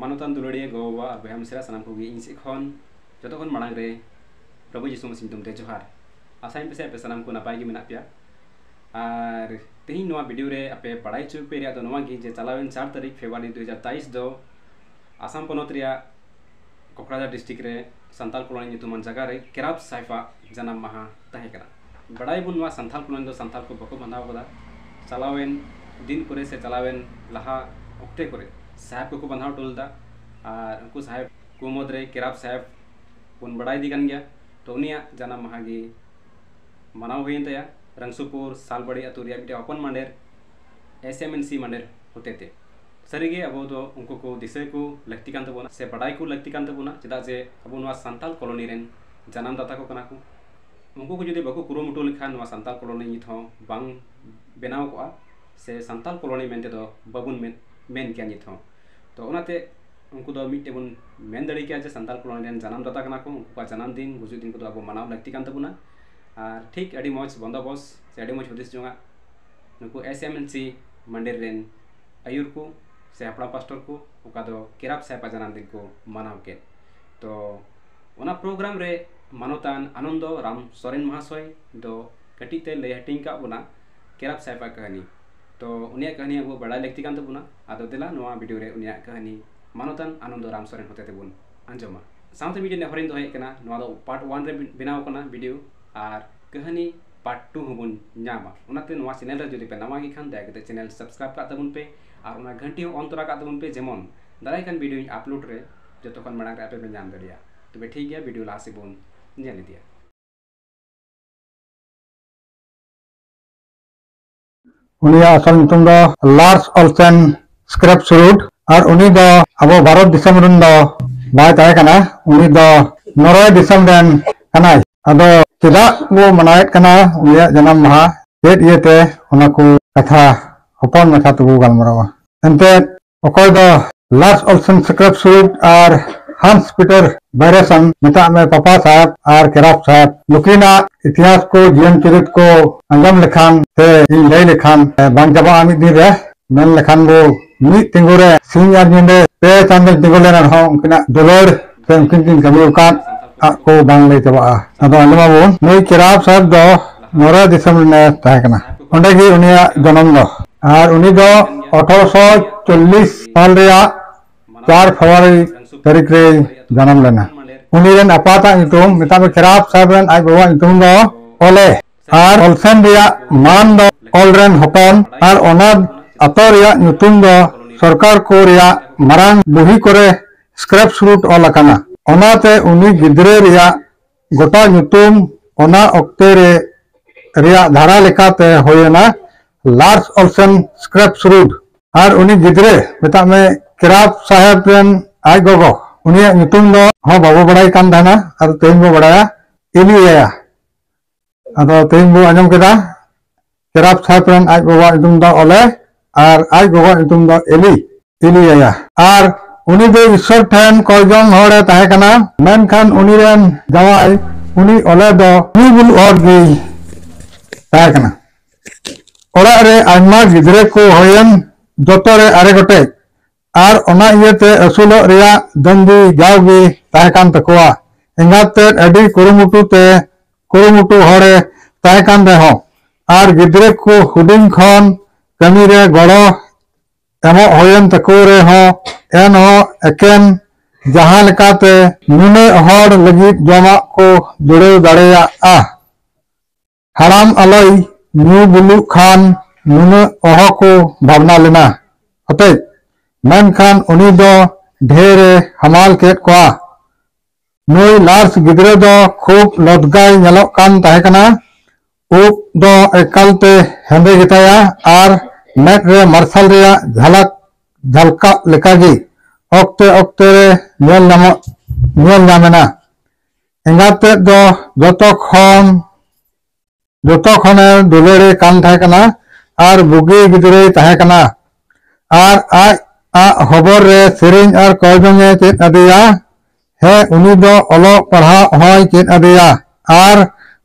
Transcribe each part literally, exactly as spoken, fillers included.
ᱢᱟᱱᱚᱛᱟᱱ ᱫᱩᱞᱟᱹᱲᱤᱭᱟᱹ ᱜᱚ-ᱵᱟᱵᱟ ᱟᱨ ᱵᱚᱭᱦᱟ ᱢᱤᱥᱨᱟ ᱥᱟᱱᱟᱢ ᱠᱚᱜᱮ ᱤᱧ ᱥᱮᱫ ᱠᱷᱚᱱ ᱡᱚᱛᱚ ᱠᱷᱚᱱ ᱢᱟᱲᱟᱝ ᱨᱮ ᱯᱨᱚᱵᱷᱩ ᱡᱤᱥᱩ ᱢᱟᱹᱥᱤ ᱧᱩᱛᱩᱢ ᱛᱮ ᱡᱚᱦᱟᱨ᱾ ᱟᱥᱟᱧ ᱯᱟᱥᱮ ᱟᱯᱮ ᱥᱟᱱᱟᱢ ᱠᱚ ᱱᱟᱯᱟᱭ ᱜᱮ ᱢᱮᱱᱟᱜ ᱯᱮᱭᱟ᱾ ᱟᱨ ᱛᱮᱦᱮᱧ ᱱᱚᱣᱟ ᱵᱷᱤᱰᱤᱭᱳ ᱨᱮ ᱟᱯᱮ ᱵᱟᱲᱟᱭ ᱦᱚᱪᱚ ᱯᱮ ᱨᱮᱭᱟᱜ ᱫᱚ ᱱᱚᱣᱟ ᱜᱮ ᱡᱮ ᱪᱟᱞᱟᱣᱮᱱ ᱪᱟᱨ ᱛᱟᱹᱨᱤᱠᱷ ᱯᱷᱮᱵᱽᱨᱩᱣᱟᱨᱤ ᱫᱩ ᱦᱟᱡᱟᱨ ᱛᱮᱭᱤᱥ ᱫᱚ ᱟᱥᱟᱢ ᱯᱚᱱᱚᱛ ᱨᱮᱭᱟᱜ ᱠᱚᱠᱨᱟᱡᱷᱟᱨ ᱰᱤᱥᱴᱨᱤᱠᱴ ᱨᱮ ᱥᱟᱱᱛᱟᱞ ᱠᱚᱞᱳᱱᱤ ᱧᱩᱛᱩᱢᱟᱱ ᱡᱟᱭᱜᱟ ᱨᱮ ᱠᱮᱨᱟᱯ ᱥᱟᱦᱮᱵᱟᱜ ᱡᱟᱱᱟᱢ ᱢᱟᱦᱟ ᱛᱟᱦᱮᱸ ᱠᱟᱱᱟ᱾ ᱵᱟᱲᱟᱭ ᱵᱚᱱ ᱱᱚᱣᱟ ᱥᱟᱱᱛᱟᱞ ᱠᱚᱞᱳᱱᱤ ᱫᱚ ᱥᱟᱱᱛᱟᱞ ᱠᱚ ᱵᱟᱠᱚ ᱵᱟᱸᱫᱷᱟᱣ ᱠᱟᱫᱟ᱾ ᱪᱟᱞᱟᱣᱮᱱ ᱫᱤᱱ ᱠᱚᱨᱮ ᱥᱮ ᱪᱟᱞᱟᱣᱮᱱ ᱞᱟᱦᱟ ᱚᱠᱛᱮ ᱠᱚᱨᱮ ᱥᱟᱦᱮᱵ ᱠᱚᱠᱚ ᱵᱟᱸᱫᱷᱟᱣ ᱦᱚᱴᱚ ᱞᱮᱫᱟ᱾ ᱟᱨ ᱩᱱᱠᱩ ᱥᱟᱦᱮᱵ ᱠᱚ ᱢᱩᱫᱽᱨᱮ ᱠᱮᱨᱟᱯ ᱥᱟᱦᱮᱵ ᱵᱚᱱ ᱵᱟᱲᱟᱭ ᱤᱫᱤ ᱠᱟᱱ ᱜᱮᱭᱟ᱾ ᱛᱚ ᱩᱱᱤᱭᱟᱜ ᱡᱟᱱᱟᱢ ᱢᱟᱦᱟ ᱜᱮ ᱢᱟᱱᱟᱣ ᱦᱩᱭᱮᱱ ᱛᱟᱭᱟ ᱨᱟᱝᱥᱩᱯᱩᱨ ᱥᱟᱞᱵᱟᱲᱤ ᱟᱹᱛᱩ ᱨᱮᱭᱟᱜ ᱢᱤᱫᱴᱮᱱ ᱦᱚᱯᱚᱱ ᱢᱟᱱᱰᱮᱨ, ᱮᱥ ᱮᱢ ᱮᱱ ᱥᱤ ᱢᱟᱱᱰᱮᱨ ᱦᱚᱛᱮᱛᱮ᱾ ᱥᱟᱹᱨᱤᱜᱮ ᱟᱵᱚ ᱫᱚ ᱩᱱᱠᱩ ᱠᱚ ᱫᱤᱥᱟᱹ ᱠᱚ ᱞᱟᱹᱠᱛᱤ ᱠᱟᱱ ᱛᱟᱵᱚᱱᱟ ᱥᱮ ᱵᱟᱰᱟᱭ ᱠᱚ ᱞᱟᱹᱠᱛᱤ ᱠᱟᱱ ᱛᱟᱵᱚᱱᱟ, ᱪᱮᱫᱟᱜ ᱡᱮ ᱟᱵᱚ ᱱᱚᱣᱟ ᱥᱟᱱᱛᱟᱞ ᱠᱚᱞᱳᱱᱤ ᱨᱮᱱ ᱡᱟᱱᱟᱢ ᱫᱟᱛᱟ ᱠᱚ ᱠᱟᱱᱟ ᱠᱚ᱾ ᱩᱱᱠᱩ ᱠᱚ ᱡᱩᱫᱤ ᱵᱟᱠᱚ ᱠᱩᱨᱩᱢᱩᱴᱩ ᱞᱮᱠᱷᱟᱱ ᱱᱚᱣᱟ ᱥᱟᱱᱛᱟᱞ ᱠᱚᱞᱳᱱᱤ ᱱᱤᱛ ᱦᱚᱸ ᱵᱟᱝ ᱵᱮᱱᱟᱣ ᱠᱚᱜᱼᱟ ᱥᱮ ᱥᱟᱱᱛᱟᱞ ᱠᱚᱞᱳᱱᱤ ᱢᱮᱱᱛᱮ ᱫᱚ ᱵᱟᱵᱚᱱ ᱢᱮᱱ, ᱢᱮᱱ ᱠᱮᱭᱟ ᱱᱤᱛ ᱦᱚᱸ᱾ ᱛᱚ ᱚᱱᱟᱛᱮ ᱩᱱᱠᱩ ᱫᱚ ᱢᱤᱫᱴᱮᱱ ᱵᱚᱱ ᱢᱮᱱ ᱫᱟᱲᱮ ᱠᱮᱭᱟ ᱡᱮ ᱥᱟᱱᱛᱟᱞ ᱠᱚᱞᱳᱱᱤ ᱨᱮᱱ ᱡᱟᱱᱟᱢ ᱫᱟᱛᱟ ᱠᱟᱱᱟ ᱠᱚ᱾ ᱩᱱᱠᱩ ᱠᱚᱣᱟᱜ ᱡᱟᱱᱟᱢ ᱫᱤᱱ, ᱜᱩᱡᱩᱜ ᱫᱤᱱ ᱠᱚᱫᱚ ᱟᱵᱚ ᱢᱟᱱᱟᱣ ᱞᱟᱹᱠᱛᱤ ᱠᱟᱱ ᱛᱟᱵᱚᱱᱟ᱾ ᱟᱨ ᱴᱷᱤᱠ ᱟᱹᱰᱤ ᱢᱚᱡᱽ ᱵᱚᱱᱫᱚᱵᱚᱥ ᱥᱮ ᱟᱹᱰᱤ ᱢᱚᱡᱽ ᱦᱩᱫᱤᱥ ᱡᱚᱝᱟᱜ ᱱᱩᱠᱩ ᱮᱥ ᱮᱢ ᱮᱱ ᱥᱤ ᱢᱟᱱᱰᱮᱨ ᱨᱮᱱ ᱟᱹᱭᱩᱨ ᱠᱚ ᱥᱮ ᱦᱟᱯᱲᱟᱢ ᱯᱟᱥᱴᱚᱨ ᱠᱚ ᱚᱠᱟ ᱫᱚ ᱠᱮᱨᱟᱯ ᱥᱟᱦᱮᱵᱟᱜ ᱡᱟᱱᱟᱢ ᱫᱤᱱ ᱠᱚ ᱢᱟᱱᱟᱣ ᱠᱮᱫ᱾ ᱛᱚ ᱚᱱᱟ ᱯᱨᱳᱜᱨᱟᱢ ᱨᱮ ᱢᱟᱱᱚᱛᱟᱱ ᱟᱱᱚᱱᱫᱚ ᱨᱟᱢ ᱥᱚᱨᱮᱱ ᱢᱚᱦᱟᱥᱚᱭ ᱫᱚ ᱠᱟᱹᱴᱤᱡ ᱛᱮ ᱞᱟᱹᱭ ᱦᱟᱹᱴᱤᱧ ᱠᱟᱜ ᱵᱚᱱᱟ ᱠᱮᱨᱟᱯ ᱥᱟᱦᱮᱵᱟᱜ ᱠᱟᱹᱦᱱᱤ᱾ ᱛᱚ ᱩᱱᱤᱭᱟᱜ ᱠᱟᱹᱦᱱᱤ ᱟᱵᱚ ᱵᱟᱲᱟᱭ ᱞᱟᱹᱠᱛᱤ ᱠᱟᱱ ᱛᱟᱵᱚᱱᱟ᱾ ᱟᱫᱚ ᱫᱮᱞᱟ ᱱᱚᱣᱟ ᱵᱷᱤᱰᱤᱭᱳ ᱨᱮ ᱩᱱᱤᱭᱟᱜ ᱠᱟᱹᱦᱱᱤ ᱢᱟᱱᱚᱛᱟᱱ ᱟᱱᱚᱱᱫᱚ ᱨᱟᱢ ᱥᱚᱨᱮᱱ ᱦᱚᱛᱮ ᱛᱮᱵᱚᱱ ᱟᱸᱡᱚᱢᱟ᱾ ᱥᱟᱶᱛᱮ ᱢᱤᱫᱴᱮᱱ ᱱᱮᱦᱚᱨᱤᱧ ᱫᱚᱦᱚᱭᱮᱫ ᱠᱟᱱᱟ, ᱱᱚᱣᱟ ᱫᱚ ᱯᱟᱨᱴ ᱚᱣᱟᱱ ᱨᱮ ᱵᱮᱱᱟᱣ ᱠᱟᱱᱟ ᱵᱷᱤᱰᱤᱭᱳ, ᱟᱨ ᱠᱟᱹᱦᱱᱤ ᱯᱟᱨᱴ ᱴᱩ ᱦᱚᱸᱵᱚᱱ ᱧᱟᱢᱟ᱾ ᱚᱱᱟᱛᱮ ᱱᱚᱣᱟ ᱪᱮᱱᱮᱞ ᱨᱮ ᱡᱩᱫᱤ ᱯᱮ ᱱᱟᱣᱟ ᱜᱮ ᱠᱷᱟᱱ ᱫᱟᱭᱟ ᱠᱟᱛᱮ ᱪᱮᱱᱮᱞ ᱥᱟᱵᱥᱠᱨᱟᱭᱤᱵ ᱠᱟᱜ ᱛᱟᱵᱚᱱ ᱯᱮ ᱟᱨ ᱚᱱᱟ ᱜᱷᱟᱱᱴᱤ ᱦᱚᱸ ᱚᱱ ᱛᱚᱨᱟ ᱠᱟᱜ ᱛᱟᱵᱚᱱ ᱯᱮ, ᱡᱮᱢᱚᱱ ᱫᱟᱨᱟᱭ ᱠᱟᱱ ᱵᱷᱤᱰᱤᱭᱳᱧ ᱟᱯᱞᱳᱰ ᱨᱮ ᱡᱚᱛᱚ ᱠᱷᱚᱱ ᱢᱟᱲᱟᱝ ᱨᱮ ᱟᱯᱮ ᱯᱮ ᱧᱟᱢ ᱫᱟᱲᱮᱭᱟᱜᱼᱟ᱾ ᱛᱚᱵᱮ ᱴᱷᱤᱠ ᱜᱮᱭᱟ, ᱵᱷᱤᱰᱤᱭᱳ ᱞᱟᱦᱟ ᱥᱮᱫ ᱵᱚᱱ ᱧᱮᱞ ᱤᱫᱤᱭᱟ᱾ ᱩᱱᱤᱭᱟᱜ ᱟᱥᱚᱞ ᱧᱩᱛᱩᱢ ᱫᱚ ᱞᱟᱨᱥ ᱚᱞᱥᱮᱱ ᱥᱠᱨᱮᱯᱥᱨᱩᱰ, ᱟᱨ ᱩᱱᱤ ᱫᱚ ᱟᱵᱚ ᱵᱷᱟᱨᱚᱛ ᱫᱤᱥᱚᱢ ᱨᱮᱱ ᱫᱚ ᱵᱟᱭ ᱛᱟᱦᱮᱸ ᱠᱟᱱᱟ, ᱩᱱᱤ ᱫᱚ ᱱᱚᱨᱣᱮ ᱫᱤᱥᱚᱢ ᱨᱮᱱ ᱠᱟᱱᱟᱭ᱾ ᱟᱫᱚ ᱪᱮᱫᱟᱜ ᱵᱚ ᱢᱟᱱᱟᱣᱮᱫ ᱠᱟᱱᱟ ᱩᱱᱤᱭᱟᱜ ᱡᱟᱱᱟᱢ ᱢᱟᱦᱟ, ᱪᱮᱫ ᱤᱭᱟᱹᱛᱮ, ᱚᱱᱟ ᱠᱚ ᱠᱟᱛᱷᱟ ᱦᱚᱯᱚᱱ ᱢᱟᱪᱷᱟ ᱛᱮᱵᱚ ᱜᱟᱞᱢᱟᱨᱟᱣᱟ᱾ ᱮᱱᱛᱮ ᱚᱠᱚᱭ ᱫᱚ ᱞᱟᱨᱥ ᱚᱞᱥᱮᱱ ᱥᱠᱨᱮᱯᱥᱨᱩᱰ ᱟᱨ ᱦᱟᱱᱥ ᱯᱤᱴᱟᱨ ᱵᱟᱭᱨᱮᱥᱚᱱ, ᱢᱮᱛᱟᱜ ᱢᱮ ᱯᱟᱯᱟ ᱥᱟᱦᱮᱵ ᱟᱨ ᱠᱮᱨᱟᱯ ᱥᱟᱦᱮᱵ, ᱱᱩᱠᱤᱱᱟᱜ ᱤᱛᱤᱦᱟᱥ ᱠᱚ, ᱡᱤᱭᱚᱱ ᱪᱚᱨᱤᱛ ᱠᱚ ᱟᱸᱡᱚᱢ ᱞᱮᱠᱷᱟᱱ ᱥᱮ ᱤᱧ ᱞᱟᱹᱭ ᱞᱮᱠᱷᱟᱱ, ᱮ, ᱵᱟᱝ ᱪᱟᱵᱟᱜᱼᱟ ᱢᱤᱫ ᱫᱤᱱ ᱨᱮ᱾ ᱢᱮᱱ ᱞᱮᱠᱷᱟᱱ ᱵᱚ ᱢᱤᱫ ᱛᱤᱸᱜᱩ ᱨᱮ ᱥᱤᱧ ᱟᱨ ᱧᱤᱫᱟᱹ ᱯᱮ ᱪᱟᱸᱫᱚᱧ ᱛᱤᱸᱜᱩ ᱞᱮᱱ ᱨᱮᱦᱚᱸ ᱩᱱᱠᱤᱱᱟᱜ ᱫᱩᱞᱟᱹᱲ ᱥᱮ ᱩᱱᱠᱤᱱ ᱠᱤᱱ ᱠᱟᱹᱢᱤ ᱟᱠᱟᱫ ᱟᱜ ᱠᱚ ᱵᱟᱝ ᱞᱟᱹᱭ ᱪᱟᱵᱟᱜᱼᱟ᱾ ᱟᱫᱚ ᱟᱸᱡᱚᱢᱟᱵᱚᱱ, ᱱᱩᱭ ᱠᱮᱨᱟᱵ ᱥᱟᱦᱮᱵ ᱫᱚ ᱱᱚᱨᱣᱮ ᱫᱤᱥᱚᱢ ᱨᱮᱱᱮ ᱛᱟᱦᱮᱸ ᱠᱟᱱᱟ᱾ ᱚᱸᱰᱮ ᱜᱮ ᱩᱱᱤᱭᱟᱜ ᱡᱚᱱᱚᱢ ᱫᱚ᱾ ᱟᱨ ᱩᱱᱤ ᱫᱚ ᱟᱴᱷᱨᱚᱥᱚ ᱪᱚᱞᱞᱤᱥ ᱥᱟᱞ ᱨᱮᱭᱟᱜ ᱪᱟᱨ ᱯᱷᱮᱵᱽᱨᱩᱣᱟᱨᱤ ᱛᱟᱹᱨᱤᱠᱷ ᱨᱮᱭ ᱡᱟᱱᱟᱢ ᱞᱮᱱᱟ᱾ ᱩᱱᱤ ᱨᱮᱱ ᱟᱯᱟᱛᱟᱜ ᱧᱩᱛᱩᱢ, ᱢᱮᱛᱟᱜ ᱢᱮ, ᱠᱮᱨᱟᱵ ᱥᱟᱦᱮᱵ ᱨᱮᱱ ᱟᱡ ᱵᱟᱵᱟᱣᱟᱜ ᱧᱩᱛᱩᱢ ᱫᱚ ᱚᱞᱮ᱾ ᱟᱨ ᱚᱞᱥᱮᱱ ᱨᱮᱭᱟᱜ ᱢᱟᱱ ᱫᱚ ᱚᱞ ᱨᱮᱱ ᱦᱚᱯᱚᱱ᱾ ᱟᱨ ᱚᱱᱟ ᱟᱛᱳ ᱨᱮᱭᱟᱜ ᱧᱩᱛᱩᱢ ᱫᱚ ᱥᱚᱨᱠᱟᱨ ᱠᱚ ᱨᱮᱭᱟᱜ ᱢᱟᱨᱟᱝ ᱵᱩᱦᱤ ᱠᱚᱨᱮ ᱥᱠᱨᱮᱯᱥ ᱨᱩᱴ ᱚᱞ ᱟᱠᱟᱱᱟ᱾ ᱚᱱᱟᱛᱮ ᱩᱱᱤ ᱜᱤᱫᱽᱨᱟᱹ ᱨᱮᱭᱟᱜ ᱜᱚᱴᱟ ᱧᱩᱛᱩᱢ ᱚᱱᱟ ᱚᱠᱛᱮ ᱨᱮ ᱨᱮᱭᱟᱜ ᱫᱷᱟᱨᱟ ᱞᱮᱠᱟᱛᱮ ᱦᱩᱭᱮᱱᱟ ᱞᱟᱨᱥ ᱚᱞᱥᱮᱱ ᱥᱠᱨᱮᱯᱥ ᱨᱩᱰ᱾ ᱟᱨ ᱩᱱᱤ ᱜᱤᱫᱽᱨᱟᱹ, ᱢᱮᱛᱟᱜ ᱢᱮ, ᱠᱮᱨᱟᱵ ᱥᱟᱦᱮᱵ ᱨᱮᱱ ᱟᱡ ᱜᱚᱜᱚ, ᱩᱱᱤᱭᱟᱜ ᱧᱩᱛᱩᱢ ᱫᱚ ᱦᱚᱸ ᱵᱟᱵᱚ ᱵᱟᱲᱟᱭ ᱠᱟᱱ ᱛᱟᱦᱮᱱᱟ, ᱟᱫᱚ ᱛᱮᱦᱮᱧ ᱵᱚ ᱵᱟᱲᱟᱭᱟ, ᱮᱞᱤᱭᱟᱭᱟ᱾ ᱟᱫᱚ ᱛᱮᱦᱮᱧ ᱵᱚ ᱟᱸᱡᱚᱢ ᱠᱮᱫᱟ, ᱠᱮᱨᱟᱵ ᱥᱟᱦᱮᱵ ᱨᱮᱱ ᱟᱡ ᱵᱟᱵᱟᱣᱟᱜ ᱧᱩᱛᱩᱢ ᱫᱚ ᱚᱞᱮ ᱟᱨ ᱟᱡ ᱜᱚᱜᱚᱣᱟᱜ ᱧᱩᱛᱩᱢ ᱫᱚ ᱮᱞᱤ, ᱮᱞᱤᱭᱟᱭᱟ᱾ ᱟᱨ ᱩᱱᱤ ᱫᱚ ᱤᱥᱥᱚᱨ ᱴᱷᱮᱱ ᱠᱚᱭᱡᱚᱝ ᱦᱚᱲᱮ ᱛᱟᱦᱮᱸ ᱠᱟᱱᱟ, ᱢᱮᱱᱠᱷᱟᱱ ᱩᱱᱤ ᱨᱮᱱ ᱡᱟᱶᱟᱭ, ᱩᱱᱤ ᱚᱞᱮ ᱫᱚ ᱧᱩ ᱵᱩᱞᱩᱜ ᱦᱚᱲ ᱜᱮᱭ ᱛᱟᱦᱮᱸ ᱠᱟᱱᱟ᱾ ᱚᱲᱟᱜ ᱨᱮ ᱟᱭᱢᱟ ᱜᱤᱫᱽᱨᱟᱹ ᱠᱚ ᱦᱩᱭᱮᱱ, ᱡᱚᱛᱚ ᱨᱮ ᱟᱨᱮ ᱜᱚᱴᱮᱡ᱾ ᱟᱨ ᱚᱱᱟ ᱤᱭᱟᱹᱛᱮ ᱟᱹᱥᱩᱞᱚᱜ ᱨᱮᱭᱟᱜ ᱫᱟᱹᱱᱫᱤ ᱡᱟᱣᱜᱮ ᱛᱟᱦᱮᱸ ᱠᱟᱱ ᱛᱟᱠᱚᱣᱟ᱾ ᱮᱸᱜᱟᱛ ᱛᱮᱫ ᱟᱹᱰᱤ ᱠᱩᱨᱩᱢᱩᱴᱩ ᱛᱮ, ᱠᱩᱨᱩᱢᱩᱴᱩ ᱦᱚᱲᱮ ᱛᱟᱦᱮᱸ ᱠᱟᱱ ᱨᱮᱦᱚᱸ, ᱟᱨ ᱜᱤᱫᱽᱨᱟᱹ ᱠᱚ ᱦᱩᱰᱤᱧ ᱠᱷᱚᱱ ᱠᱟᱹᱢᱤ ᱨᱮ ᱜᱚᱲᱚ ᱮᱢᱚᱜ ᱦᱩᱭᱮᱱ ᱛᱟᱠᱚ ᱨᱮᱦᱚᱸ, ᱮᱱᱦᱚᱸ ᱮᱠᱮᱱ ᱡᱟᱦᱟᱸ ᱞᱮᱠᱟᱛᱮ ᱱᱩᱱᱟᱹᱜ ᱦᱚᱲ ᱞᱟᱹᱜᱤᱫ ᱡᱚᱢᱟᱜ ᱠᱚ ᱡᱩᱲᱟᱹᱣ ᱫᱟᱲᱮᱭᱟᱜᱼᱟ᱾ ᱦᱟᱲᱟᱢ ᱟᱞᱚᱭ ᱧᱩ ᱵᱩᱞᱩᱜ ᱠᱷᱟᱱ ᱱᱩᱱᱟᱹᱜ ᱚᱦᱚ ᱠᱚ ᱵᱷᱟᱵᱽᱱᱟ ᱞᱮᱱᱟ ᱦᱚᱛᱮᱡ, ᱢᱮᱱᱠᱷᱟᱱ ᱩᱱᱤ ᱫᱚ ᱰᱷᱮᱨᱮ ᱦᱟᱢᱟᱞ ᱠᱮᱫ ᱠᱚᱣᱟ᱾ ᱱᱩᱭ ᱞᱟᱨᱥ ᱜᱤᱫᱽᱨᱟᱹ ᱫᱚ ᱠᱷᱩᱵ ᱞᱚᱫᱜᱟᱭ ᱧᱮᱞᱚᱜ ᱠᱟᱱ ᱛᱟᱦᱮᱸ ᱠᱟᱱᱟ᱾ ᱩᱵ ᱫᱚ ᱮᱠᱟᱞᱛᱮ ᱦᱮᱸᱫᱮ ᱜᱮᱛᱟᱭᱟ ᱟᱨ ᱢᱮᱫ ᱨᱮ ᱢᱟᱨᱥᱟᱞ ᱨᱮᱭᱟᱜ ᱡᱷᱟᱞᱟᱠ, ᱡᱷᱟᱞᱠᱟᱜ ᱞᱮᱠᱟᱜᱮ ᱚᱠᱛᱮ ᱚᱠᱛᱮ ᱨᱮ ᱧᱮᱞ ᱧᱟᱢᱚᱜ, ᱧᱮᱞ ᱧᱟᱢᱮᱱᱟ᱾ ᱮᱸᱜᱟᱛ ᱛᱮᱫ ᱫᱚ ᱡᱚᱛᱚ ᱠᱷᱚᱱ ᱡᱚᱛᱚ ᱠᱷᱚᱱᱮ ᱫᱩᱞᱟᱹᱲᱮ ᱠᱟᱱ ᱛᱟᱦᱮᱸ ᱠᱟᱱᱟ ᱟᱨ ᱵᱩᱜᱤ ᱜᱤᱫᱽᱨᱟᱹᱭ ᱛᱟᱦᱮᱸ ᱠᱟᱱᱟ᱾ ᱟᱨ ᱟᱡ ᱟᱜ ᱦᱚᱵᱚᱨ ᱨᱮ ᱥᱮᱨᱮᱧ ᱟᱨ ᱠᱚᱭᱡᱚᱝ ᱮ ᱪᱮᱫ ᱟᱫᱮᱭᱟ᱾ ᱦᱮᱸ, ᱩᱱᱤ ᱫᱚ ᱚᱞᱚᱜ ᱯᱟᱲᱦᱟᱜ ᱦᱚᱸᱭ ᱪᱮᱫ ᱟᱫᱮᱭᱟ᱾ ᱟᱨ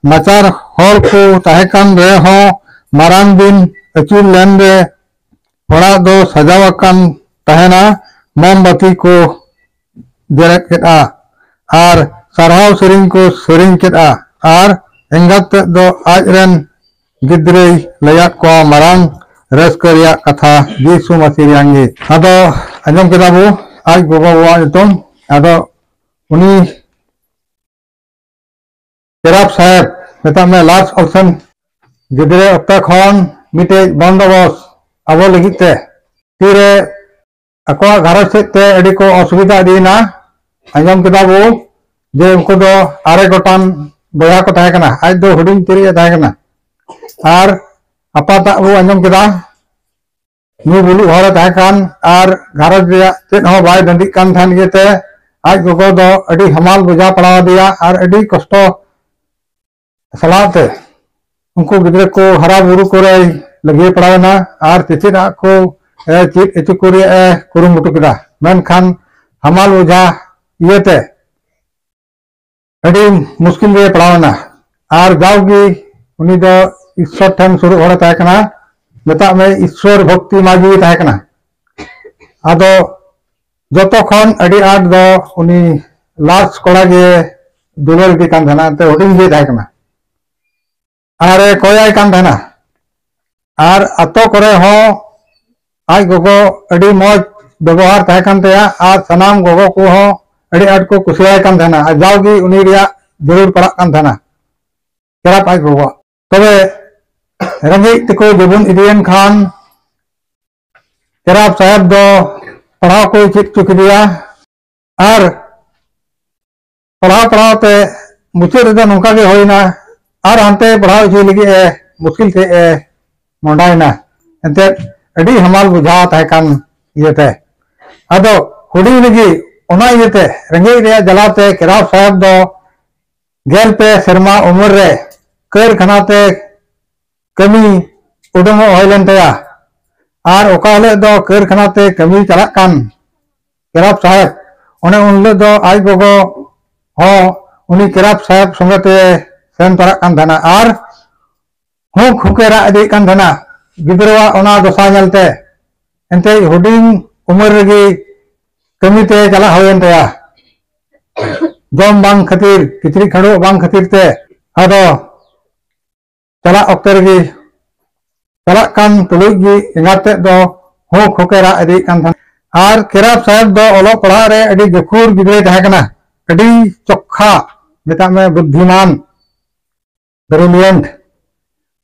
ᱱᱟᱪᱟᱨ ᱦᱚᱲ ᱠᱚ ᱛᱟᱦᱮᱸ ᱠᱟᱱ ᱨᱮᱦᱚᱸ ᱢᱟᱨᱟᱝ ᱫᱤᱱ ᱟᱹᱪᱩᱨ ᱞᱮᱱ ᱨᱮ ᱚᱲᱟᱜ ᱫᱚ ᱥᱟᱡᱟᱣ ᱟᱠᱟᱱ ᱛᱟᱦᱮᱱᱟ᱾ ᱢᱳᱢᱵᱟᱛᱤ ᱠᱚ ᱡᱮᱨᱮᱫ ᱠᱮᱫᱼᱟ ᱟᱨ ᱥᱟᱨᱦᱟᱣ ᱥᱮᱨᱮᱧ ᱠᱚ ᱥᱮᱨᱮᱧ ᱠᱮᱫᱼᱟ᱾ ᱟᱨ ᱮᱸᱜᱟᱛ ᱛᱮᱫ ᱫᱚ ᱟᱡ ᱨᱮᱱ ᱜᱤᱫᱽᱨᱟᱹᱭ ᱞᱟᱹᱭᱟᱫ ᱠᱚᱣᱟ ᱢᱟᱨᱟᱝ ᱨᱟᱹᱥᱠᱟᱹ ᱨᱮᱭᱟᱜ ᱠᱟᱛᱷᱟ, ᱡᱤᱥᱩ ᱢᱟᱹᱥᱤ ᱨᱮᱭᱟᱝ ᱜᱮ᱾ ᱟᱫᱚ ᱟᱸᱡᱚᱢ ᱠᱮᱫᱟ ᱵᱚ ᱟᱡ ᱜᱚᱜᱚ ᱵᱟᱵᱟᱣᱟᱜ ᱧᱩᱛᱩᱢ᱾ ᱟᱫᱚ ᱩᱱᱤ ᱠᱮᱨᱟᱯ ᱥᱟᱦᱮᱵᱽ, ᱢᱮᱛᱟᱜ ᱢᱮ ᱞᱟᱨᱡᱽ ᱚᱞᱥᱮᱱ ᱜᱤᱫᱽᱨᱟᱹ ᱚᱠᱛᱚ ᱠᱷᱚᱱ ᱢᱤᱫᱴᱮᱡ ᱵᱚᱱᱫᱚᱵᱚᱥ ᱟᱵᱚ ᱞᱟᱹᱜᱤᱫ ᱛᱮ᱾ ᱛᱤᱨᱮ ᱟᱠᱚᱣᱟᱜ ᱜᱷᱟᱨᱚᱸᱡᱽ ᱥᱮᱫ ᱛᱮ ᱟᱹᱰᱤ ᱠᱚ ᱚᱥᱩᱵᱤᱫᱷᱟ ᱤᱫᱤᱭᱮᱱᱟ᱾ ᱟᱸᱡᱚᱢ ᱠᱮᱫᱟ ᱵᱚ ᱡᱮ ᱩᱱᱠᱩ ᱫᱚ ᱟᱨᱮ ᱜᱚᱴᱟᱝ ᱵᱚᱭᱦᱟ ᱠᱚ ᱛᱟᱦᱮᱸ ᱠᱟᱱᱟ, ᱟᱡ ᱫᱚ ᱦᱩᱰᱤᱧ ᱩᱛᱟᱹᱨᱤᱡ ᱮ ᱛᱟᱦᱮᱸ ᱠᱟᱱᱟ᱾ ᱟᱨ ᱟᱯᱟᱛᱟᱜ ᱵᱚ ᱟᱸᱡᱚᱢ ᱠᱮᱫᱟ, ᱧᱩ ᱵᱩᱞᱩᱜ ᱦᱚᱲ ᱮ ᱛᱟᱦᱮᱸ ᱠᱟᱱ ᱟᱨ ᱜᱷᱟᱨᱚᱸᱡᱽ ᱨᱮᱭᱟᱜ ᱪᱮᱫ ᱦᱚᱸ ᱵᱟᱭ ᱫᱟᱹᱱᱫᱤᱜ ᱠᱟᱱ ᱛᱟᱦᱮᱱ ᱤᱭᱟᱹᱛᱮ ᱟᱡ ᱜᱚᱜᱚ ᱫᱚ ᱟᱹᱰᱤ ᱦᱟᱢᱟᱞ ᱵᱚᱡᱷᱟ ᱯᱟᱲᱟᱣ ᱟᱫᱮᱭᱟ ᱟᱨ ᱟᱹᱰᱤ ᱠᱚᱥᱴᱚ ᱥᱟᱞᱟᱜ ᱛᱮ ᱩᱱᱠᱩ ᱜᱤᱫᱽᱨᱟᱹ ᱠᱚ ᱦᱟᱨᱟ ᱵᱩᱨᱩ ᱠᱚᱨᱮᱭ ᱞᱟᱹᱜᱤᱭᱟᱹ ᱯᱟᱲᱟᱣ ᱮᱱᱟ ᱟᱨ ᱪᱮᱪᱮᱫ ᱟᱜ ᱠᱚ, ᱮ, ᱪᱮᱫ ᱦᱚᱪᱚ ᱠᱚ ᱨᱮᱭᱟᱜ ᱮ ᱠᱩᱨᱩᱢᱩᱴᱩ ᱠᱮᱫᱟ᱾ ᱢᱮᱱᱠᱷᱟᱱ ᱦᱟᱢᱟᱞ ᱵᱚᱡᱷᱟ ᱤᱭᱟᱹᱛᱮ ᱟᱹᱰᱤ ᱢᱩᱥᱠᱤᱞ ᱨᱮ ᱯᱟᱲᱟᱣ ᱮᱱᱟ᱾ ᱟᱨ ᱡᱟᱣᱜᱮ ᱩᱱᱤ ᱫᱚ ᱤᱥᱥᱚᱨ ᱴᱷᱮᱱ ᱥᱩᱨᱩᱜ ᱦᱚᱲᱮ ᱛᱟᱦᱮᱸ ᱠᱟᱱᱟ, ᱢᱮᱛᱟᱜ ᱢᱮ ᱤᱥᱥᱚᱨ ᱵᱷᱚᱠᱛᱤ ᱢᱟ ᱡᱤᱣᱤ ᱛᱟᱦᱮᱸ ᱠᱟᱱᱟ᱾ ᱟᱫᱚ ᱡᱚᱛᱚ ᱠᱷᱚᱱ ᱟᱹᱰᱤ ᱟᱸᱴ ᱫᱚ ᱩᱱᱤ ᱞᱟᱨᱡᱽ ᱠᱚᱲᱟ ᱜᱮ ᱫᱩᱞᱟᱹᱲ ᱤᱫᱤ ᱠᱟᱱ ᱛᱟᱦᱮᱱᱟ, ᱮᱱᱛᱮ ᱦᱩᱰᱤᱧ ᱜᱮ ᱛᱟᱦᱮᱸ ᱠᱟᱱᱟ᱾ ᱟᱨᱮ ᱠᱚᱭᱟᱭ ᱠᱟᱱ ᱛᱟᱦᱮᱱᱟ᱾ ᱟᱨ ᱟᱛᱳ ᱠᱚᱨᱮ ᱦᱚᱸ ᱟᱡ ᱜᱚᱜᱚ ᱟᱹᱰᱤ ᱢᱚᱡᱽ ᱵᱮᱵᱚᱦᱟᱨ ᱛᱟᱦᱮᱸ ᱠᱟᱱ ᱛᱟᱭᱟ ᱟᱨ ᱥᱟᱱᱟᱢ ᱜᱚᱜᱚ ᱠᱚᱦᱚᱸ ᱟᱹᱰᱤ ᱟᱸᱴ ᱠᱚ ᱠᱩᱥᱤᱭᱟᱭ ᱠᱟᱱ ᱛᱟᱦᱮᱱᱟ᱾ ᱟᱨ ᱡᱟᱣᱜᱮ ᱩᱱᱤ ᱨᱮᱭᱟᱜ ᱡᱟᱹᱨᱩᱲ ᱯᱟᱲᱟᱜ ᱠᱟᱱ ᱛᱟᱦᱮᱱᱟ ᱠᱮᱨᱟᱯ ᱟᱡ ᱜᱚᱜᱚᱣᱟᱜ᱾ ᱛᱚᱵᱮ ᱨᱮᱸᱜᱮᱡ ᱛᱮᱠᱚ ᱡᱩᱵᱩᱱ ᱤᱫᱤᱭᱮᱱ ᱠᱷᱟᱱ ᱠᱮᱨᱟᱯ ᱥᱟᱦᱮᱵᱽ ᱫᱚ ᱯᱟᱲᱦᱟᱣ ᱠᱚᱭ ᱪᱮᱫ ᱦᱚᱪᱚ ᱠᱮᱫᱮᱭᱟ᱾ ᱟᱨ ᱯᱟᱲᱦᱟᱣ ᱯᱟᱲᱦᱟᱣ ᱛᱮ ᱢᱩᱪᱟᱹᱫ ᱨᱮᱫᱚ ᱱᱚᱝᱠᱟ ᱜᱮ ᱦᱩᱭᱱᱟ᱾ ᱟᱨ ᱦᱟᱱᱛᱮ ᱯᱟᱲᱦᱟᱣ ᱦᱚᱪᱚᱭ ᱞᱟᱹᱜᱤᱫ ᱮ ᱢᱩᱥᱠᱤᱞ ᱛᱮ ᱮ ᱢᱚᱦᱰᱟᱭᱮᱱᱟ᱾ ᱮᱱᱛᱮᱫ ᱟᱹᱰᱤ ᱦᱟᱢᱟᱞ ᱵᱩᱡᱷᱟᱹᱣ ᱛᱟᱦᱮᱸ ᱠᱟᱱ ᱤᱭᱟᱹᱛᱮ, ᱟᱫᱚ ᱦᱩᱰᱤᱧ ᱨᱮᱜᱮ ᱚᱱᱟ ᱤᱭᱟᱹᱛᱮ ᱨᱮᱸᱜᱮᱡ ᱨᱮᱭᱟᱜ ᱡᱟᱞᱟᱛᱮ ᱠᱮᱨᱟᱯ ᱥᱟᱦᱮᱵᱽ ᱫᱚ ᱜᱮᱞ ᱯᱮ ᱥᱮᱨᱢᱟ ᱩᱢᱮᱨ ᱨᱮ ᱠᱟᱹᱨᱠᱷᱟᱱᱟ ᱛᱮ ᱠᱟᱹᱢᱤ ᱩᱰᱩᱝᱚᱜ ᱦᱩᱭ ᱞᱮᱱ ᱛᱟᱭᱟ᱾ ᱟᱨ ᱚᱠᱟ ᱦᱤᱞᱳᱜ ᱫᱚ ᱠᱟᱹᱨᱠᱷᱟᱱᱟ ᱛᱮ ᱠᱟᱹᱢᱤ ᱪᱟᱞᱟᱜ ᱠᱟᱱ ᱠᱮᱨᱟᱯ ᱥᱟᱦᱮᱵᱽ, ᱚᱱᱮ ᱩᱱ ᱦᱤᱞᱳᱜ ᱫᱚ ᱟᱡ ᱜᱚᱜᱚ ᱦᱚᱸ ᱩᱱᱤ ᱠᱮᱨᱟᱯ ᱥᱟᱦᱮᱵᱽ ᱥᱚᱸᱜᱮ ᱛᱮ ᱥᱮᱱ ᱛᱚᱨᱟᱜ ᱠᱟᱱ ᱛᱟᱦᱮᱱᱟ ᱟᱨ ᱦᱩᱸᱠ ᱦᱩᱸᱠᱮ ᱨᱟᱜ ᱤᱫᱤᱭᱮᱫ ᱠᱟᱱ ᱛᱟᱦᱮᱱᱟ᱾ ᱜᱤᱫᱽᱨᱟᱹᱣᱟᱜ ᱚᱱᱟ ᱫᱚᱥᱟ ᱧᱮᱞᱛᱮ ᱮᱱᱛᱮ ᱦᱩᱰᱤᱧ ᱩᱢᱮᱨ ᱨᱮᱜᱮ ᱠᱟᱹᱢᱤ ᱛᱮ ᱪᱟᱞᱟᱜ ᱦᱩᱭᱮᱱ ᱛᱟᱭᱟ᱾ ᱡᱚᱢ ᱵᱟᱝ ᱠᱷᱟᱹᱛᱤᱨ, ᱠᱤᱪᱨᱤᱡ ᱠᱷᱟᱹᱰᱩᱣᱟᱹᱜ ᱵᱟᱝ ᱠᱷᱟᱹᱛᱤᱨ ᱛᱮ ᱟᱫᱚ ᱪᱟᱞᱟᱜ ᱚᱠᱛᱮ ᱨᱮᱜᱮ, ᱪᱟᱞᱟᱜ ᱠᱟᱱ ᱛᱩᱞᱩᱡ ᱜᱮ ᱮᱸᱜᱟᱛ ᱛᱮᱫ ᱫᱚ ᱦᱩᱸᱠ ᱦᱩᱸᱠᱮ ᱨᱟᱜ ᱤᱫᱤᱭᱮᱫ ᱠᱟᱱ ᱛᱟᱦᱮᱱᱟ᱾ ᱟᱨ ᱠᱮᱨᱟᱵ ᱥᱟᱦᱮᱵ ᱫᱚ ᱚᱞᱚᱜ ᱯᱟᱲᱦᱟᱜ ᱨᱮ ᱟᱹᱰᱤ ᱜᱟᱹᱠᱷᱩᱲ ᱜᱤᱫᱽᱨᱟᱹᱭ ᱛᱟᱦᱮᱸ ᱠᱟᱱᱟ, ᱟᱹᱰᱤ ᱪᱚᱠᱠᱷᱟ, ᱢᱮᱛᱟᱜ ᱢᱮ ᱵᱩᱫᱽᱫᱷᱤᱢᱟᱱ, ᱵᱨᱤᱞᱤᱭᱮᱱᱴ᱾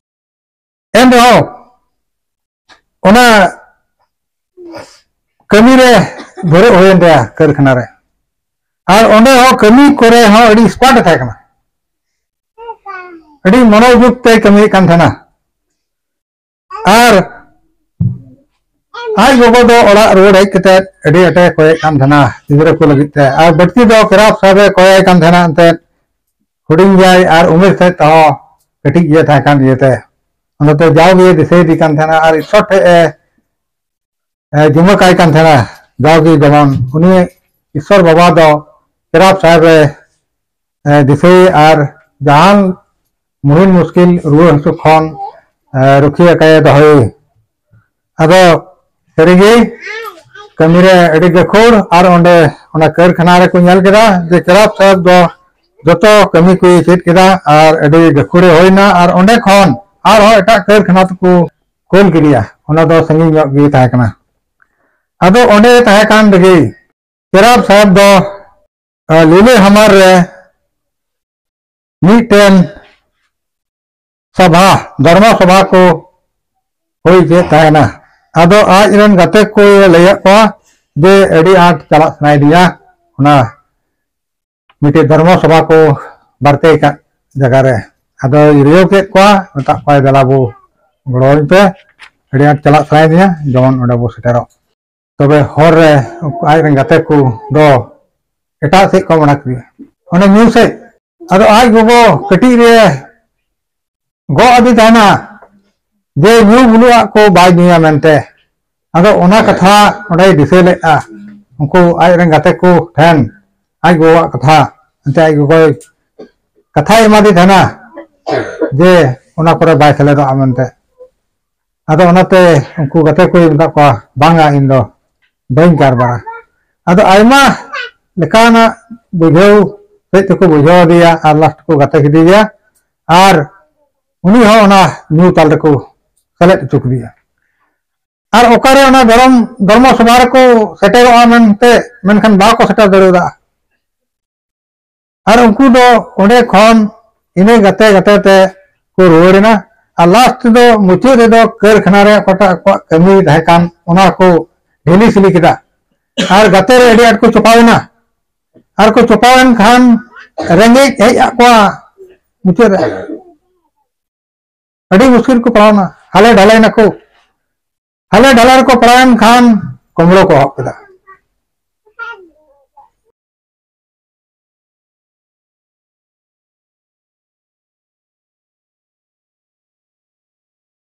ᱮᱱ ᱨᱮᱦᱚᱸ ᱚᱱᱟ ᱠᱟᱹᱢᱤ ᱨᱮ ᱫᱷᱩᱨᱟᱹᱜ ᱦᱩᱭᱮᱱ ᱛᱟᱭᱟ ᱠᱟᱹᱨᱠᱷᱟᱱᱟ ᱨᱮ᱾ ᱟᱨ ᱚᱸᱰᱮ ᱦᱚᱸ ᱠᱟᱹᱢᱤ ᱠᱚᱨᱮ ᱦᱚᱸ ᱟᱹᱰᱤ ᱮᱠᱥᱯᱟᱨᱴ ᱮ ᱛᱟᱦᱮᱸ ᱠᱟᱱᱟ, ᱟᱹᱰᱤ ᱢᱚᱱᱳᱡᱳᱜᱽ ᱛᱮᱭ ᱠᱟᱹᱢᱤᱭᱮᱫ ᱠᱟᱱ ᱛᱟᱦᱮᱱᱟ᱾ ᱟᱨ ᱟᱡ ᱜᱚᱜᱚ ᱫᱚ ᱚᱲᱟᱜ ᱨᱩᱣᱟᱹᱲ ᱦᱮᱡ ᱠᱟᱛᱮ ᱟᱹᱰᱤ ᱟᱸᱴᱮ ᱠᱚᱭᱮᱫ ᱠᱟᱱ ᱛᱟᱦᱮᱱᱟ ᱜᱤᱫᱽᱨᱟᱹ ᱠᱚ ᱞᱟᱹᱜᱤᱫ ᱛᱮ᱾ ᱟᱨ ᱵᱟᱹᱲᱛᱤ ᱫᱚ ᱠᱮᱨᱟᱵ ᱥᱟᱦᱮᱵ ᱮ ᱠᱚᱭᱟᱭ ᱠᱟᱱ ᱛᱟᱦᱮᱱᱟ ᱮᱱᱛᱮᱫ, ᱦᱩᱰᱤᱧ ᱜᱮᱭᱟᱭ ᱟᱨ ᱩᱢᱮᱨ ᱥᱮᱫ ᱛᱮᱦᱚᱸ ᱠᱟᱹᱴᱤᱡ ᱜᱮ ᱛᱟᱦᱮᱸ ᱠᱟᱱ ᱤᱭᱟᱹᱛᱮ᱾ ᱚᱱᱟᱛᱮ ᱡᱟᱣᱜᱮ ᱫᱤᱥᱟᱹᱭ ᱤᱫᱤ ᱠᱟᱱ ᱛᱟᱦᱮᱱᱟ ᱟᱨ ᱤᱥᱥᱚᱨ ᱴᱷᱮᱡ ᱮ, ᱮ ᱡᱤᱢᱟᱹ ᱠᱟᱭ ᱠᱟᱱ ᱛᱟᱦᱮᱱᱟ᱾ ᱡᱟᱣᱜᱮ ᱡᱮᱢᱚᱱ ᱩᱱᱤ ᱤᱥᱥᱚᱨ ᱵᱟᱵᱟ ᱫᱚ ᱠᱮᱨᱟᱵ ᱥᱟᱦᱮᱵ ᱮ, ᱮ ᱫᱤᱥᱟᱹᱭ ᱟᱨ ᱡᱟᱦᱟᱱ ᱢᱩᱦᱤᱱ ᱢᱩᱥᱠᱤᱞ ᱨᱩᱣᱟᱹ ᱦᱟᱹᱥᱩ ᱠᱷᱚᱱ, ᱮ ᱨᱩᱠᱷᱤᱭᱟᱹ ᱠᱟᱭᱮ ᱫᱚᱦᱚᱭᱮ᱾ ᱟᱫᱚ ᱥᱟᱹᱨᱤᱜᱮ ᱠᱟᱹᱢᱤᱨᱮ ᱟᱹᱰᱤ ᱜᱟᱹᱠᱷᱩᱲ᱾ ᱟᱨ ᱚᱸᱰᱮ ᱚᱱᱟ ᱠᱟᱹᱨᱠᱷᱟᱱᱟ ᱨᱮᱠᱚ ᱧᱮᱞ ᱠᱮᱫᱟ ᱡᱮ ᱠᱮᱨᱟᱵ ᱥᱟᱦᱮᱵ ᱫᱚ ᱡᱚᱛᱚ ᱠᱟᱹᱢᱤ ᱠᱚᱭ ᱪᱮᱫ ᱠᱮᱫᱟ ᱟᱨ ᱟᱹᱰᱤ ᱜᱟᱹᱠᱷᱩᱲᱮ ᱦᱩᱭᱱᱟ᱾ ᱟᱨ ᱚᱸᱰᱮ ᱠᱷᱚᱱ ᱟᱨᱦᱚᱸ ᱮᱴᱟᱜ ᱠᱟᱹᱨᱠᱷᱟᱱᱟ ᱛᱮᱠᱚ ᱠᱩᱞ ᱠᱮᱫᱮᱭᱟ, ᱚᱱᱟ ᱫᱚ ᱥᱟᱺᱜᱤᱧ ᱧᱚᱜ ᱜᱮ ᱛᱟᱦᱮᱸ ᱠᱟᱱᱟ᱾ ᱟᱫᱚ ᱚᱸᱰᱮ ᱛᱟᱦᱮᱸ ᱠᱟᱱ ᱨᱮᱜᱮ ᱠᱮᱨᱟᱵ ᱥᱟᱦᱮᱵ ᱫᱚ, ᱟ, ᱞᱤᱞᱮ ᱦᱟᱢᱟᱨ ᱨᱮ ᱢᱤᱫᱴᱮᱱ ᱥᱚᱵᱷᱟ, ᱫᱷᱚᱨᱢᱚ ᱥᱚᱵᱷᱟ ᱠᱚ ᱦᱩᱭ ᱠᱮᱫ ᱛᱟᱦᱮᱱᱟ᱾ ᱟᱫᱚ ᱟᱡ ᱨᱮᱱ ᱜᱟᱛᱮ ᱠᱚ ᱞᱟᱹᱭᱟᱫ ᱠᱚᱣᱟ ᱡᱮ ᱟᱹᱰᱤ ᱟᱸᱴ ᱪᱟᱞᱟᱜ ᱥᱟᱱᱟᱭᱮᱫᱤᱧᱟ ᱚᱱᱟ ᱢᱤᱫᱴᱮᱡ ᱫᱷᱚᱨᱢᱚ ᱥᱚᱵᱷᱟ ᱠᱚ ᱵᱟᱨᱛᱮ ᱠᱟᱜ ᱡᱟᱭᱜᱟ ᱨᱮ᱾ ᱟᱫᱚᱭ ᱨᱤᱭᱟᱹᱣ ᱠᱮᱫ ᱠᱚᱣᱟ, ᱢᱮᱛᱟᱜ ᱠᱚᱣᱟᱭ, "ᱫᱮᱞᱟ ᱵᱚ ᱜᱚᱲᱚᱣᱟᱹᱧ ᱯᱮ, ᱟᱹᱰᱤ ᱟᱸᱴ ᱪᱟᱞᱟᱜ ᱥᱟᱱᱟᱭᱮᱫᱤᱧᱟ, ᱡᱮᱢᱚᱱ ᱚᱸᱰᱮ ᱵᱚ ᱥᱮᱴᱮᱨᱚᱜ᱾" ᱛᱚᱵᱮ ᱦᱚᱨ ᱨᱮ ᱩᱱᱠᱩ ᱟᱡ ᱨᱮᱱ ᱜᱟᱛᱮ ᱠᱚ ᱫᱚ ᱮᱴᱟᱜ ᱥᱮᱫ ᱠᱚ ᱢᱟᱲᱟ ᱠᱮᱫᱮᱭᱟ, ᱚᱱᱮ ᱧᱩ ᱥᱮᱫ᱾ ᱟᱫᱚ ᱟᱡ ᱜᱚᱜᱚ ᱠᱟᱹᱴᱤᱡ ᱨᱮ ᱜᱚᱜ ᱟᱹᱫᱤ ᱛᱟᱦᱮᱱᱟ ᱡᱮ ᱧᱩ ᱵᱩᱞᱩᱜ ᱟᱜ ᱠᱚ ᱵᱟᱭ ᱧᱩᱭᱟ ᱢᱮᱱᱛᱮ᱾ ᱟᱫᱚ ᱚᱱᱟ ᱠᱟᱛᱷᱟ ᱚᱸᱰᱮᱭ ᱫᱤᱥᱟᱹ ᱞᱮᱫᱼᱟ, ᱩᱱᱠᱩ ᱟᱡ ᱨᱮᱱ ᱜᱟᱛᱮ ᱠᱚ ᱴᱷᱮᱱ ᱟᱡ ᱜᱚᱜᱚᱣᱟᱜ ᱠᱟᱛᱷᱟ᱾ ᱮᱱᱛᱮ ᱟᱡ ᱜᱚᱜᱚᱭ ᱠᱟᱛᱷᱟᱭ ᱮᱢᱟᱫᱮ ᱛᱟᱦᱮᱱᱟ ᱡᱮ ᱚᱱᱟ ᱠᱚᱨᱮ ᱵᱟᱭ ᱥᱮᱞᱮᱫᱚᱜᱼᱟ ᱢᱮᱱᱛᱮ᱾ ᱟᱫᱚ ᱚᱱᱟᱛᱮ ᱩᱱᱠᱩ ᱜᱟᱛᱮ ᱠᱚᱭ ᱢᱮᱛᱟᱜ ᱠᱚᱣᱟ, "ᱵᱟᱝᱟ, ᱤᱧ ᱫᱚ ᱵᱟᱹᱧ ᱠᱟᱨᱵᱟᱨᱟ᱾" ᱟᱫᱚ ᱟᱭᱢᱟ ᱞᱮᱠᱟᱱᱟᱜ ᱵᱩᱡᱷᱟᱹᱣ ᱥᱮᱫ ᱛᱮᱠᱚ ᱵᱩᱡᱷᱟᱹᱣ ᱟᱫᱮᱭᱟ ᱟᱨ ᱞᱟᱥᱴ ᱠᱚ ᱜᱟᱛᱮ ᱠᱮᱫᱮ ᱜᱮᱭᱟ᱾ ᱟᱨ ᱩᱱᱤ ᱦᱚᱸ ᱚᱱᱟ ᱧᱩ ᱛᱟᱞ ᱨᱮᱠᱚ ᱥᱮᱞᱮᱫ ᱦᱚᱪᱚ ᱠᱮᱫᱮᱭᱟ᱾ ᱟᱨ ᱚᱠᱟᱨᱮ ᱚᱱᱟ ᱫᱷᱚᱨᱚᱢ, ᱫᱷᱚᱨᱢᱚ ᱥᱚᱵᱷᱟ ᱨᱮᱠᱚ ᱥᱮᱴᱮᱨᱚᱜᱼᱟ ᱢᱮᱱᱛᱮ, ᱢᱮᱱᱠᱷᱟᱱ ᱵᱟᱠᱚ ᱥᱮᱴᱮᱨ ᱫᱟᱲᱮᱭᱟᱫᱟ᱾ ᱟᱨ ᱩᱱᱠᱩ ᱫᱚ ᱚᱸᱰᱮ ᱠᱷᱚᱱ ᱤᱱᱟᱹ ᱜᱟᱛᱮ ᱜᱟᱛᱮ ᱛᱮ ᱠᱚ ᱨᱩᱣᱟᱹᱲ ᱮᱱᱟ᱾ ᱟᱨ ᱞᱟᱥᱴ ᱫᱚ, ᱢᱩᱪᱟᱹᱫ ᱨᱮᱫᱚ ᱠᱟᱹᱨᱠᱷᱟᱱᱟ ᱨᱮ ᱚᱠᱟᱴᱟᱜ ᱟᱠᱚᱣᱟᱜ ᱠᱟᱹᱢᱤ ᱛᱟᱦᱮᱸ ᱠᱟᱱ, ᱚᱱᱟ ᱠᱚ ᱰᱷᱤᱞᱤ ᱥᱤᱞᱤ ᱠᱮᱫᱟ᱾ ᱟᱨ ᱜᱟᱛᱮ ᱨᱮ ᱟᱹᱰᱤ ᱟᱸᱴ ᱠᱚ ᱪᱚᱯᱟᱣ ᱮᱱᱟ᱾ ᱟᱨ ᱠᱚ ᱪᱚᱯᱟᱣ ᱮᱱ ᱠᱷᱟᱱ ᱨᱮᱸᱜᱮᱡ ᱦᱮᱡ ᱟᱫ ᱠᱚᱣᱟ᱾ ᱢᱩᱪᱟᱹᱫ ᱨᱮ ᱟᱹᱰᱤ ᱢᱩᱥᱠᱤᱞ ᱠᱚ ᱯᱟᱲᱟᱣ ᱮᱱᱟ, ᱦᱟᱞᱮ ᱰᱷᱟᱞᱮ ᱱᱟᱠᱚ᱾ ᱦᱟᱞᱮ ᱰᱷᱟᱞᱮ ᱨᱮᱠᱚ ᱯᱟᱲᱟᱣ ᱮᱱ ᱠᱷᱟᱱ ᱠᱩᱢᱵᱽᱲᱩ ᱠᱚ ᱮᱦᱚᱵ ᱠᱮᱫᱟ᱾